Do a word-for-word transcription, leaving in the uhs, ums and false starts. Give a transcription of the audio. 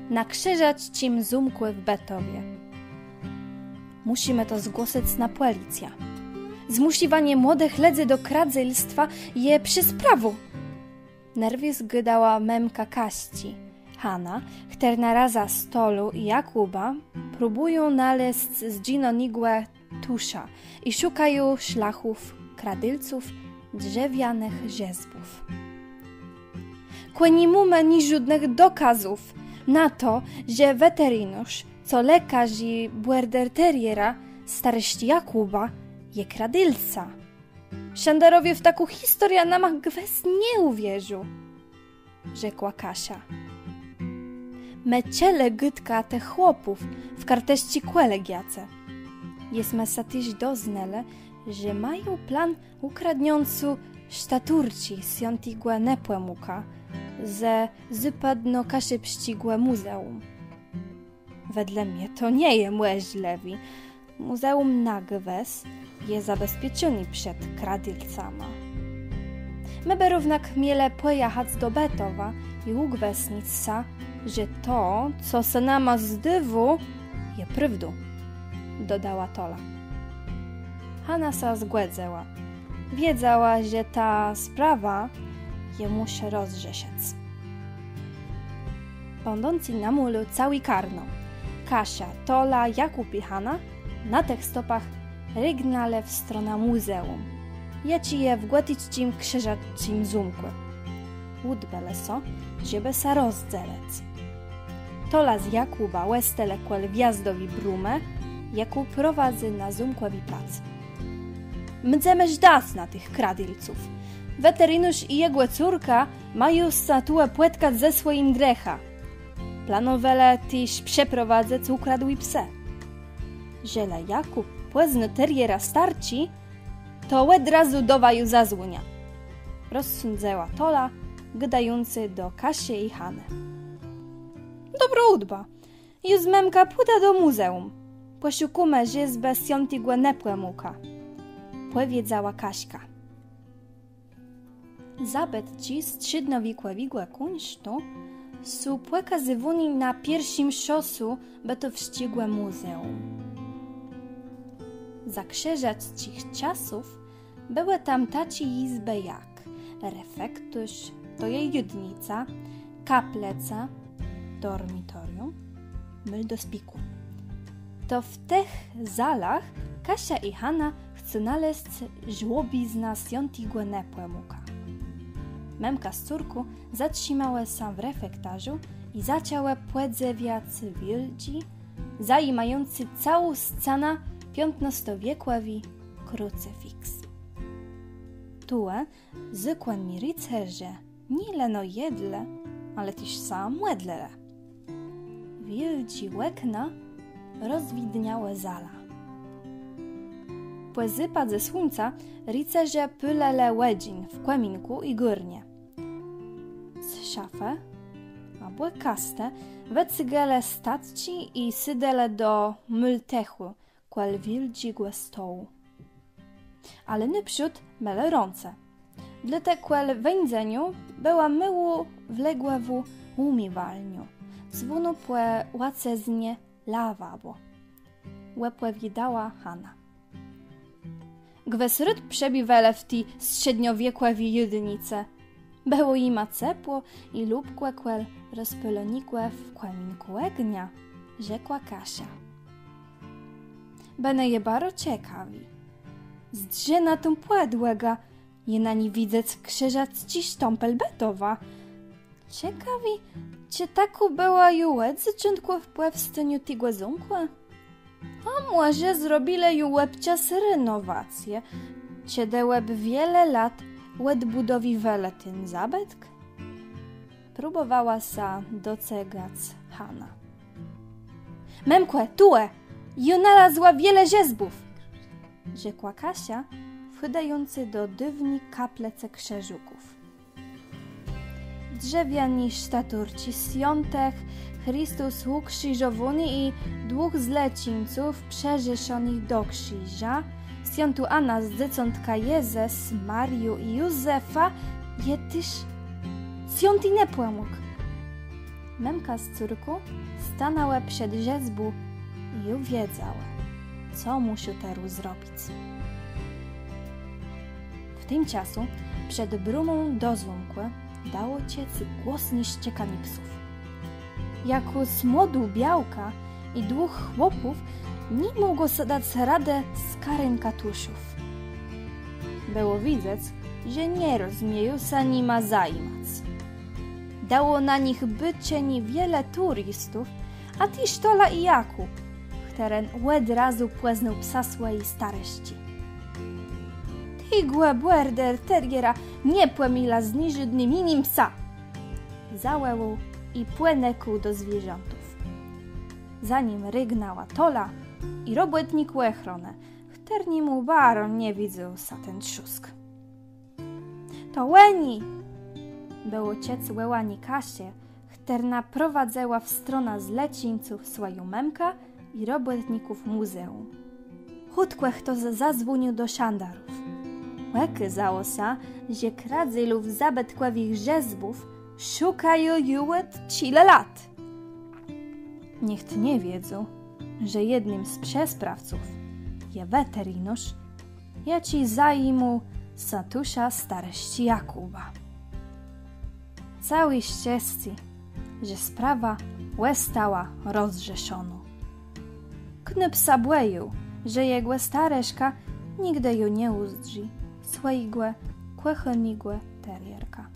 Na krzëżacczim zómkù w Bëtowie. Mùszimë to zgłosëc na pòlicjã. Zmùsziwanié młodëch lëdzy do kradzélstwa je przecw prawù. Nerwés gôdała mëmka Kasczi, Hana, chtërna razã z Tolą i Jakùbã próbùją nalezc zdżinionégò tusza i szukają szlachów kradélców drzewianëch rzezbów. Kò ni mómë niżódnëch dokazów na to, że weterinôrz, co lékarzi border teriera starczi Jakùba, je kradélcã. Szandarowie w taką historiã nama gwës nie ùwierzą, rzekła Kasia. Më czëlë gôdkã tëch chłopów w kartësczi kòlegiace. Jesmë sã téż doznelë, że mają plan ùkradniãcô sztaturczi swiãtégò Nepòmùka ze zôpadnokaszëbsczégò mùzeùm. Wedle mie to nie je mòżlëwé. Mùzeùm na gwës je zabezpieczoné przed kradélcama. Më bë równak mielë pòjachac do Bëtowa i ùgwësnic sã, że to, co sã nama zdôwô, je prôwdą, dodała Tola. Hana sã zgòdzëła. Wiedzała, że tã sprawã je mùsz rozrzeszëc. Bãdącë na môlu całé karno, Kasia, Tola, Jakùb i Hana, na tëch stopach rëgnãlë w stronã mùzeùm, jaczé je w gòticczim krzëżacczim zómkù. Ùdbelë so, żebë sã rozdzelëc. Tola z Jakùbã òstelë kòl wjazdowi brómë, jakô prowadzy na zómkòwi plac. Mdzemë żdac na tëch kradélców. Weterinôrz i jegò córka mają sã tuwò pòtkac ze swòjim drëchã. Planowelë téż przëprowadzëc ùkradłé psë. Żelë Jakùb pòznô teriera starczi, to òd razu do waju zazwòniã. Rozsądzëła Tola, gôdającë do Kasë i Hanë. Dobrô ùdba. Jô z mëmką pùdã do mùzeùm. Pòszukómë rzezbë swiãtégò Nepòmùka, pòwiedzała Kaśka. Zabëtczi strzédnowiekòwégò kùńsztu są pòkazywóné na pierszim szosu bëtowsczégò mùzeùm. Za krzëżacczich czasów bëłë tam taczé jizbë jak refektôrz, to je jôdnica, kaplëca, dormitorium, môl do spikù. To w tëch zalach Kasia i Hana chcą nalezc żłobiznã swiãtégò Nepòmùka. Mëmka z córką zatrzimałë sã w refektôrzu i zaczãłë pòdzywiac wiôldżi, zajimający całą scanã piãtnôstowiekòwi krucyfiks. Tuwò zôkònny ricerze nié leno jedlë, ale téż sã mòdlëlë. Wiôldżé òkna rozwidniałë zalã. Pò zôpadze słuńca ricerze pôlëlë òdżin w kòminkù i górnie. Z szafë abò kastë wëcygelë statczi i sôdelë do môltëchù kòl wiôldżégò stołu. Ale nôprzód mëlë rãce. Dlôte kòl wéńdzeniô bëła môłô wlégławô ùmiwalniô, zwónô pò łacëznie lavabo, òpòwiôdała Hana. Gwës rôd przebiwelë w ti strzédnowiekòwi jôdnicë. Bëło jima cepło i lubkò kòl rozpôlonégò w kòminkù ògnia, rzekła Kasia. Bënë je baro cekawi. Zdrzë na tã pòdłogã, je na ni widzec krzëżacczi sztãpel Bëtowa. Cekawi, czë takô bëła ju òd zôczątkù pòwstaniô tegò zómkù? A mòże zrobilë ju òbczas renowacje, czedë òb wiele lat òdbùdowiwelë ten zabëtk? Próbòwała sã docekac Hana. Mëmkò, tuwò! Jô nalazła wiele rzezbów! Rzekła Kasia, wchôdającë do dôwni kaplëcë krzëżôków. Drzewiané sztaturczi swiãtëch, Christus ùkrziżowóny i dwùch złoczińców przërzeszonëch do krziża, swiãtô Ana z Dzecątkã Jezës, Marią i Józefã, je téż swiãti Nepòmùk. Mëmka z córką stanãłë przed rzezbą i ju wiedzałë, co mùszą terô zrobic. W tim czasu przed brómą do zómkù dało czëc głosné szczekanié psów. Jakôs młodô białka i dwóch chłopów ni mògło so dac radë z karã katuszów. Bëło widzec, że nie rozmieją sã nima zajimac. Dało na nich bôczenié wiele turistów, a téż Tola i Jakùb, chtëren òd razu pòznôł psa swòji starëszczi. Tegò border teriera nie pòmilã z niżódnym jinym psã! Zawòłôł i pònëkôł do zwierzãtów. Za nim rëgnãła Tola i robòtnik òchronë, chtërnémù baro nie widzôł sã ten trzôsk. To òni! Bëło czëc wòłanié Kasë, chtërna prowadzëła w stronã złoczińców swòją mëmkã i robòtników mùzeùm. Chùtkò chtos zazwònił do szandarów. Òkôzało sã, że kradzélów zabëtkòwëch rzezbów szukają ju òd czile lat. Nicht nie wiedzôł, że jednym z przesprawców je weterinôrz, jaczi zajimôł sã tuszą starëszczi Jakùba. Całé szczescé, że sprawa òstała rozrzeszonô. Knôp sã bòjôł, że jegò starëszka nigdë ju nie ùzdrzi swòjégò kòchónégò terierka.